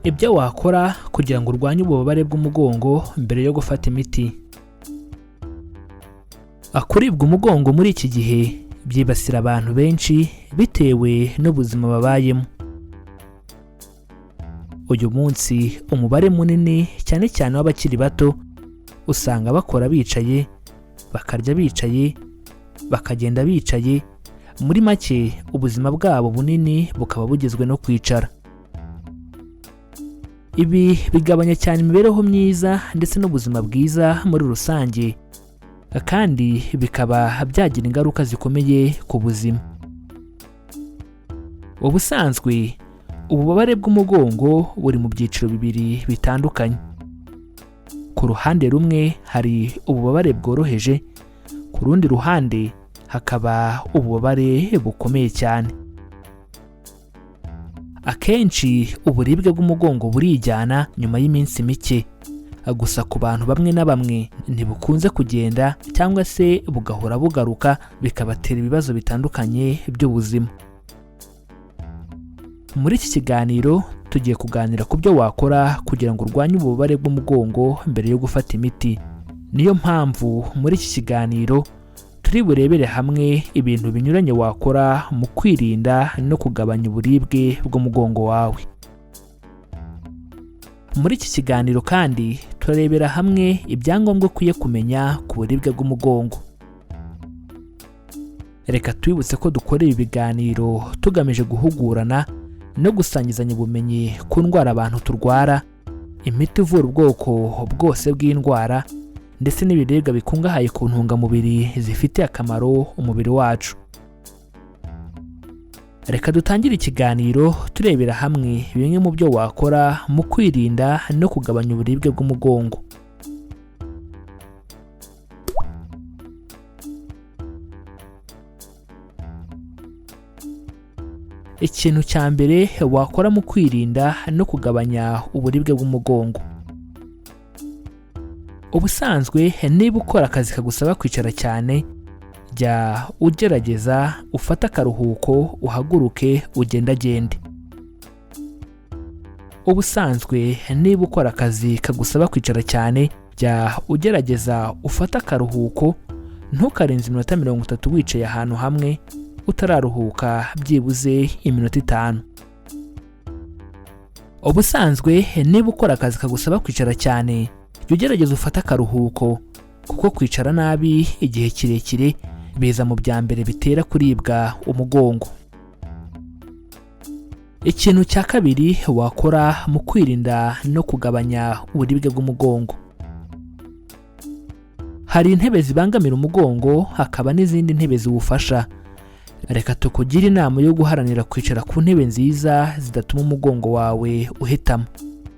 Ibyo wakora kugira ngo urwanye ububabare bw'umugongo mbere yo gufata imiti. Kuribwa umugongo muri iki gihe byibasira abantu benshi bitewe n'ubuzima babayemo. Uyu munsi umubare munini, cyane cyane w'abakiri bato, usanga bakora bicaye, bakarya bicaye, bakagenda bicaye. Muri make, ubuzima bwabo bunini bukaba bugizwe no kwicara. Ibi bigabanya cyane imibereho myiza ndetse n'ubuzima bwiza muri rusange, kandi bikaba byagira ingaruka zikomeye ku buzima. Ubusanzwe ububabare bw'umugongo buri mu byiciro bibiri bitandukanye. Ku ruhande rumwe hari ububabare bworoheje, ku rundi ruhande hakaba ububabare bukomeye cyane. Akenshi uburibwe bw'umugongo burijyana nyuma y'iminsi mike, gusa ku bantu bamwe na bamwe ntibukunze kugenda cyangwa se bugahora bugaruka, bikabatera ibibazo bitandukanye by'ubuzima. Muri iki kiganiro tugiye kuganira ku byo wakora kugira ngo urwanye ububabare bw'umugongo mbere yo gufata imiti. Niyo mpamvu muri iki kiganiro turi burebere hamwe ibintu binyuranye wakora mu kwirinda no kugabanya uburibwe bw'umugongo wawe. Muri iki kiganiro kandi turarebera hamwe ibyangombwa ukwiye kumenya ku buribwe bw'umugongo. Reka tubibutse ko dukora ibi biganiro tugamije guhugurana no gusangizanya ubumenyi ku ndwara abantu turwara, imiti ivura ubwoko bwose bw'indwara, ndetse n'ibiribwa bikungahaye ku ntungamubiri zifitiye akamaro umubiri wacu. Reka dutangire ikiganiro turebera hamwe bimwe mu byo wakora mu kwirinda no kugabanya uburibwe bw'umugongo. Ikintu cya mbere wakora mu kwirinda no kugabanya uburibwe bw'umugongo: ubusanzwe niba ukora akazi kagusaba kwicara cyane, jya ugerageza ufate akaruhuko, uhaguruke ugendagende. Ubusanzwe niba ukora akazi kagusaba kwicara cyane, jya ugerageza ufate akaruhuko. Ntukarenze iminota 30 wicaye ahantu hamwe utararuhuka byibuze iminota 5. Ubusanzwe niba ukora akazi kagusaba kwicara cyane, jya ugerageza ufate akaruhuko, kuko kwicara nabi igihe kirekire biza mu bya mbere bitera kuribwa umugongo. Ikintu cya kabiri wakora mu kwirinda no kugabanya uburibwe bw'umugongo: hari intebe zibangamira umugongo, hakaba n'izindi ntebe ziwufasha. Reka tukugire inama yo guharanira kwicara ku ntebe nziza zidatuma umugongo wawe uhitamo.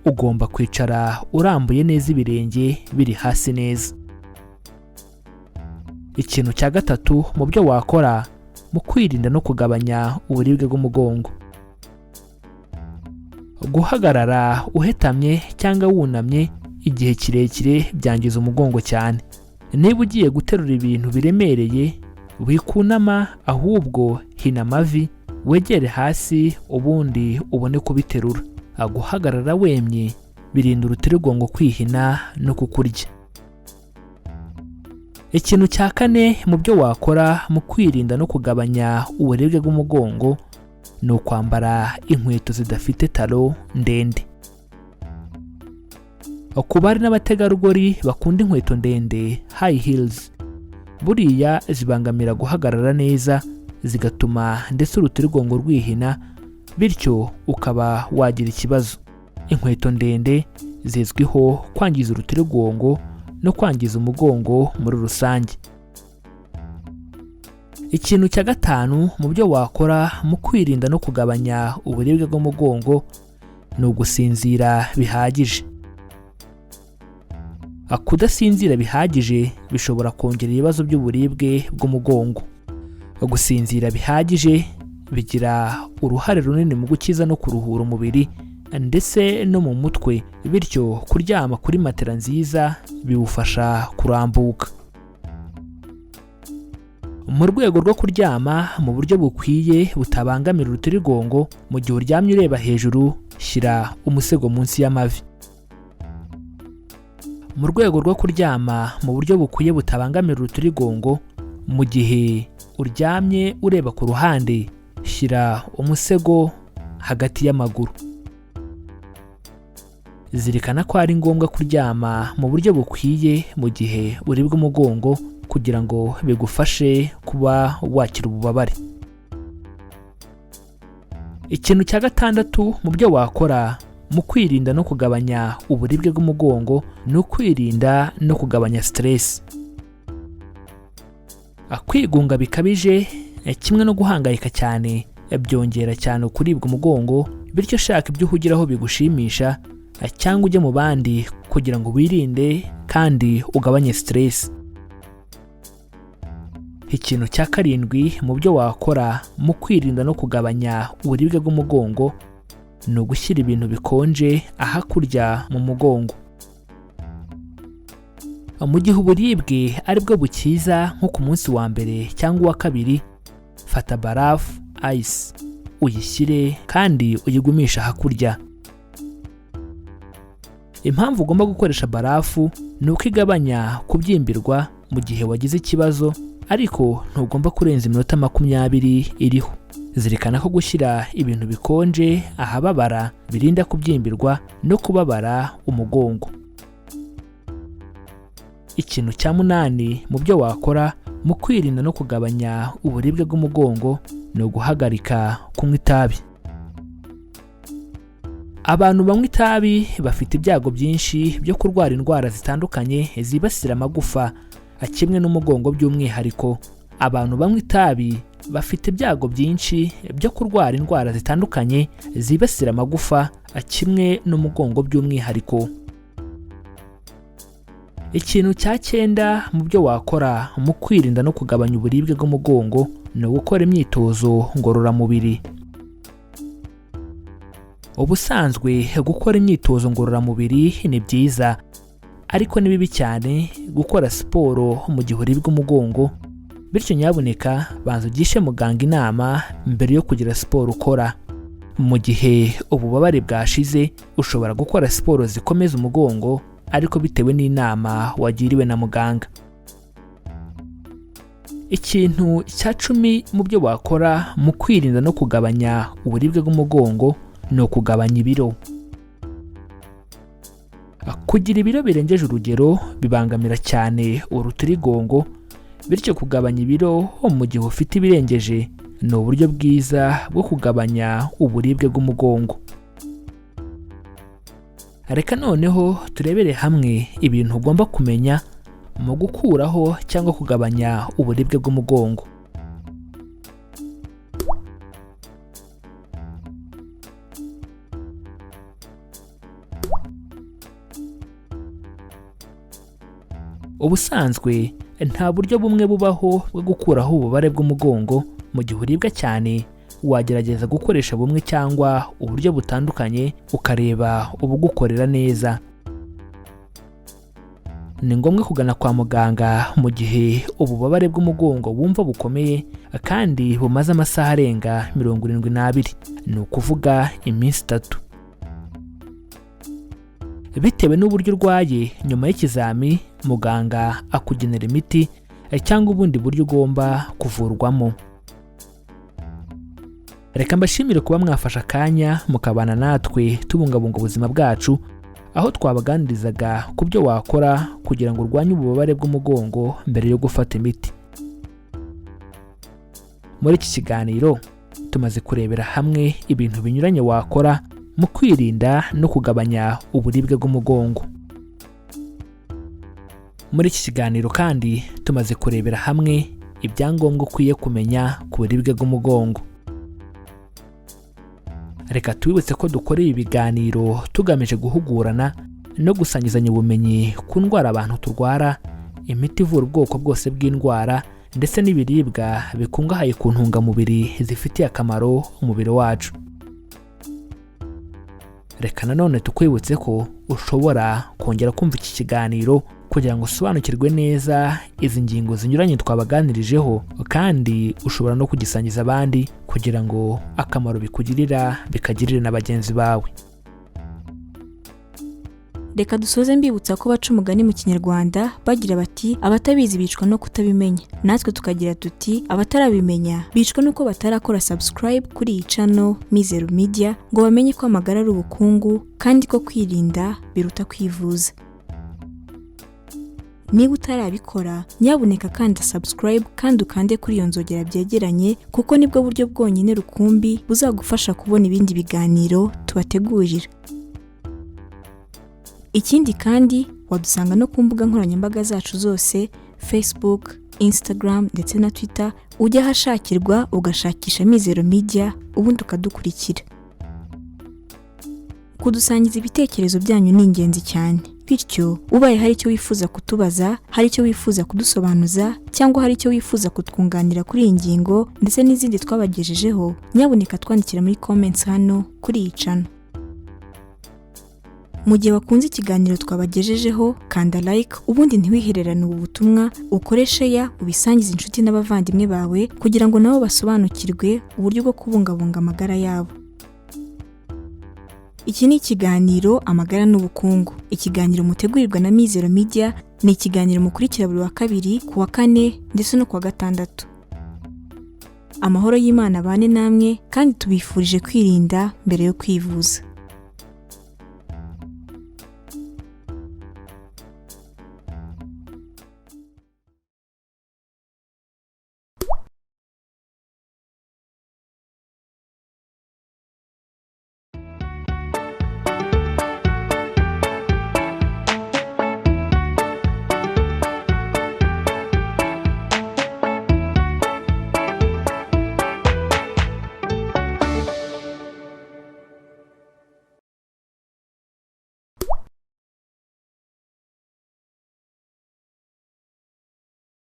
Ugomba kwicara urambuye neza, ibirenge biri hasi neza. Ikintu cya gatatu mu byo wakora mu kwirinda no kugabanya uburibwe bw'umugongo: guhagarara uhetamye cyangwa wunamye igihe kirekire byangiza umugongo cyane. Niba ugiye guterura ibintu biremereye, wikunama, ahubwo hina amavi wegere hasi, ubundi ubone kubiterura. Guhagarara wemye birinda urutirigongo kwihina no kukurya. Ikintu cya kane mu byo wakora mu kwirinda no kugabanya uburibwe bw'umugongo ni ukwambara inkweto zidafite talon ndende. Ku bari n'abategarugori bakunda inkweto ndende, high heels, buriya zibangamira guhagarara neza, zigatuma ndetse urutirigongo rwihina, bityo ukaba wagira ikibazo. Inkweto ndende zizwiho kwangiza urutirigongo no kwangiza umugongo muri rusange. Ikintu cya gatanu mu byo wakora mu kwirinda no kugabanya uburibwe bw'umugongo ni ugusinzira bihagije. Kudasinzira bihagije bishobora kongera ibibazo by'uburibwe bw'umugongo. Gusinzira bihagije bigira uruhare runini mu gukiza no kuruhura umubiri ndetse no mu mutwe, bityo kuryama kuri matera nziza biwufasha kurambuka. Mu rwego rwo kuryama mu buryo bukwiye butabangamira urutirigongo, mu gihe uryamye ureba hejuru, Shyira umusego munsi y'amavi. Mu rwego rwo kuryama mu buryo bukwiye butabangamira urutirigongo, mu gihe uryamye ureba ku ruhande, shyira umusego hagati y'amaguru. Zirikana ko ari ngombwa kuryama mu buryo bukwiye mu gihe uribwa umugongo kugira ngo bigufashe kuba wakira ububabare. Ikintu cya gatandatu mu byo wakora mu kwirinda no kugabanya uburibwe bw'umugongo ni ukwirinda no kugabanya stress. Kwigunga bikabije kimwe no guhangayika cyane byongera cyane kuribwa umugongo, bityo shaka ibyo uhugiraho bigushimisha cyangwa ujye mu bandi kugira ngo wirinde kandi ugabanye stress. Ikintu cya karindwi mu byo wakora mu kwirinda no kugabanya uburibwe bw'umugongo ni ugushyira ibintu bikonje ahakurya mu mugongo. Mu gihe uburibwe ari bwo bukiza nko ku munsi wa mbere cyangwa uwa kabiri, fata barafu ice uyishyire kandi uyigumishe ahakurya. Impamvu ugomba gukoresha barafu ni uko igabanya kubyimbirwa mu gihe wagize ikibazo, ariko ntugomba kurenza iminota 20 iriho. Zirikana ko gushyira ibintu bikonje ahababara birinda kubyimbirwa no kubabara umugongo. Ikintu cya munani mu byo wakora mu kwirinda no kugabanya uburibwe bw'umugongo ni uguhagarika kunywa itabi. Abantu banywa itabi bafite ibyago byinshi byo kurwara indwara zitandukanye zibasira amagufa kimwe n'umugongo by'umwihariko. Abantu banywa itabi bafite ibyago byinshi byo kurwara indwara zitandukanye zibasira amagufa kimwe n'umugongo by'umwihariko. Ikintu cya cyenda mu byo wakora mu kwirinda no kugabanya uburibwe bw'umugongo ni ugukora imyitozo ngororamubiri. Ubusanzwe gukora imyitozo ngororamubiri ni byiza, ariko ni bibi cyane gukora siporo mu gihe uribwa umugongo, bityo nyabuneka banza ugishe muganga inama mbere yo kugira siporo ukora. Mu gihe ububabare bwashize ushobora gukora siporo zikomeza umugongo, ariko bitewe n'inama wagiriwe na muganga. Ikintu cya 10 mu byo wakora mu kwirinda no kugabanya uburibwe bw'umugongo ni ukugabanya ibiro. Kugira ibiro birengeje urugero bibangamira cyane urutirigongo, bityo kugabanya ibiro mu gihe ufite ibirengeje ni uburyo bwiza bwo kugabanya uburibwe bw'umugongo. Reka noneho turebere hamwe ibintu ugomba kumenya mu gukuraho cyangwa kugabanya uburibwe bw'umugongo. Ubusanzwe nta buryo bumwe bubaho bwo gukuraho ububabare bw'umugongo. Mu gihe uribwa cyane wagerageza gukoresha bumwe cyangwa uburyo butandukanye ukareba ubugukorera neza. Ni ngombwa kugana kwa muganga mu gihe ububabare bw'umugongo wumva bukomeye kandi bumaze amasaha arenga 72, ni ukuvuga iminsi 3. Bitewe n'uburyo urwaye, nyuma y'ikizami muganga akugenera imiti cyangwa ubundi buryo ugomba kuvurwamo. Reka mbashimire kuba mwafashe akanya mukabana natwe tubungabunga ubuzima bwacu, aho twabaganirizaga ku byo wakora kugira ngo urwanye ububabare bw'umugongo mbere yo gufata imiti. Muri iki kiganiro tumaze kurebera hamwe ibintu binyuranye wakora mu kwirinda no kugabanya uburibwe bw'umugongo. Muri iki kiganiro kandi tumaze kurebera hamwe ibyangombwa ukwiye kumenya ku buribwe bw'umugongo. Reka tubibutse ko dukora ibi biganiro tugamije guhugurana no gusangizanya ubumenyi ku ndwara abantu turwara, imiti ivura ubwoko bwose bw'indwara, ndetse n'ibiribwa bikungahaye ku ntungamubiri zifitiye akamaro umubiri wacu. Reka nanone tukwibutse ko ushobora kongera kumva iki kiganiro kugira ngo usobanukirwe neza izi ngingo zinyuranye twabaganirijeho, kandi ushobora no kugisangiza abandi kugira ngo akamaro bikugirira bikagirire na bagenzi bawe. Reka dusoze mbibutsa ko baca umugani mu Kinyarwanda bagira bati: "Abatabizi bicwa no kutabimenya." Natwe tukagira tuti: "Abatarabimenya bicwa nuko batarakora subscribe kuri iyi channel Mizero Media, ngo bamenye ko amagara ari ubukungu kandi ko kwirinda biruta kwivuza." Niba utarabikora, nyabuneka kanda subscribe kandi ukande kuri iyo nzogera byegeranye, kuko nibwo buryo bwonyine rukumbi buzagufasha kubona ibindi biganiro tubategurira. Ikindi kandi, wadusanga no ku mbuga nkoranyambaga zacu zose: Facebook, Instagram ndetse na Twitter. Ujya ahashakirwa ugashakisha Mizero Media, ubundi ukadukurikira. Kudusangiza ibitekerezo byanyu ni ingenzi cyane. Bityo ubaye hari icyo wifuza kutubaza, hari icyo wifuza kudusobanuza, cyangwa hari icyo wifuza kutwunganira kuri iyi ngingo ndetse n'izindi twabagejejeho, nyabuneka twandikira muri comments hano kuri iyi channel. Mu gihe wakunze ikiganiro twabagejejeho, kanda like, ubundi ntiwihererane ubu butumwa, ukore share, ubisangize inshuti n'abavandimwe bawe kugira ngo nabo basobanukirwe uburyo bwo kubungabunga amagara yabo. Iki ni ikiganiro Amagara n'Ubukungu, ikiganiro mutegurirwa na Mizero Media. Ni ikiganiro mukurikira buri wa kabiri, ku wa kane ndetse no ku wa gatandatu. Amahoro y'Imana abane namwe, kandi tubifurije kwirinda mbere yo kwivuza.